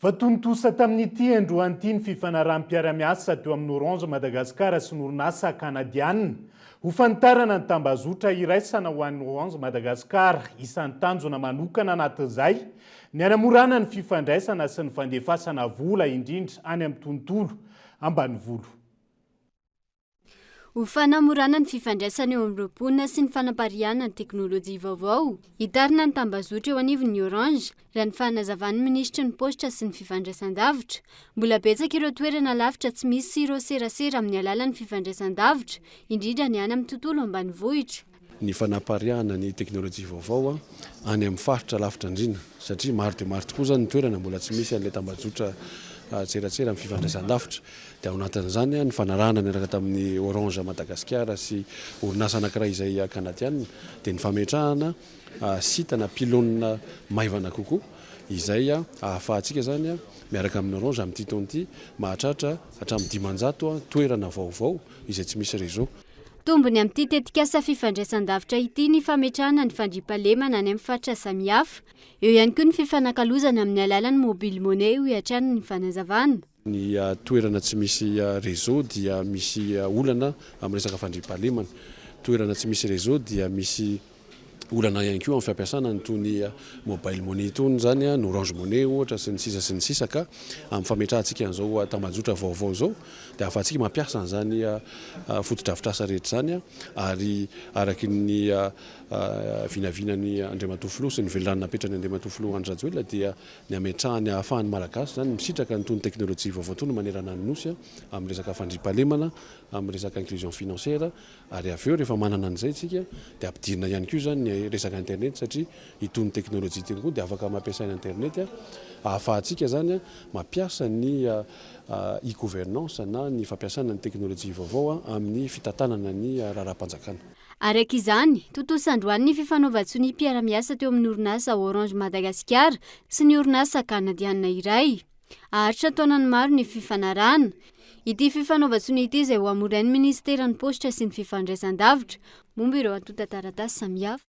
Fa tontosa tamin'ity androany ity ny fifanaraham-piarahamiasa teo amin'ny Orange Madagascar sy ny orinasa Kanadiana ho fanitarana ny tambazotra iraisana ho an'ny Orange Madagascar. Isan'ny tanjona manokana anatin'izay ny hanamorana ny fifandraisana sy ny fandefasana vola indrindra any amin'ny tontolo ambanivolo. Ho fanamorana ny fifandraisana eo amin'ireo mponina sy ny fanapariahana ny teknolojia vaovao, hitarina ny tambazotra eo anivon'ny Orange, raha ny fanazavan'ny minisitry ny Paositra sy ny fifandraisan-davitra. Mbola betsaka ireo toerana lavitra tsy misy ireo serasera amin'ny alalan'ny fifandraisan-davitra, indrindra ny any amin'ny tontolo ambanivohitra. Ny fanapariahana ny teknolojia vaovao any amin'ny faritra lavitra indrindra satria maro dia maro tokoa izany ny toerana mbola tsy misy an'ilay tambajotra tseratsera amin'ny fifandraisan-davitra. Dia ao anatin'izany ny fanarahana niaraka tamin'ny Orange Madagasikara sy orinasa anankiray izay kanadiana dia ny fametrahana site na pylône maivana kokoa izay ahafahantsika izany miaraka amin'ny Orange amin'ity taona ity mahatratra hatramin'ny 500 toerana vaovao izay tsy misy réseau. Tombony amin'ity tetikasa fifandraisan-davitra ity ny fametrahana ny fandriampahalemana any amin'ny faritra samihafa. Eo ihany koa ny fifanakalozana amin'ny alalan'ny mobile money, hoy hatrany ny fanazavana. Ny toerana tsy misy réseau dia misy olana amin'ny resaka fandriampahalemana. Toerana tsy misy réseau dia misy olana ihany koa amin'ny fampiasana an'itony mobile money itony izany, ny orange money ohatra sy ny sisa sy ny sisa ka amin'ny fametrahantsika an'izao tambajotra vaovao izao dia ahafahantsika mampiasa an'izany fotodrafitrasa rehetra izany ary araky ny vinavinan'i Andriamatoa Filoha sy ny velirano napetran'i Andriamatoa Filoha Andry Rajoelina dia ny hametrahany ahafahan'ny Malagasy izany misitraka an'itony teknolojia vaovao itony manerana ny Nosy amin'ny resaka fandriampahalemana, amin'ny resaka inclusion financière. Ary avy eo rehefa manana an'izay isika dia ampidirina ihany koa izany ny resaka internet satria itony teknolojia itony koa dia afaka mampiasaina internet ahafahantsika izany mampiasa ny e-gouvernance na ny fampiasana ny teknolojia vaovao amin'ny fitantanana ny raharaham-panjakana. Araka izany, tontosa androany ny fifanaovan-tsonia mpiara-miasa teo amin'ny orinasa Orange Madagasikara sy ny orinasa kanadianina iray. Haharitra an-taonany maro ny fifanarahana. Ity fifanaovan-tsonia ity izay ho hamorain'ny minisiteran'ny Paositra sy ny fifandraisan-davitra momba ireo antontan-taratasy samihafa.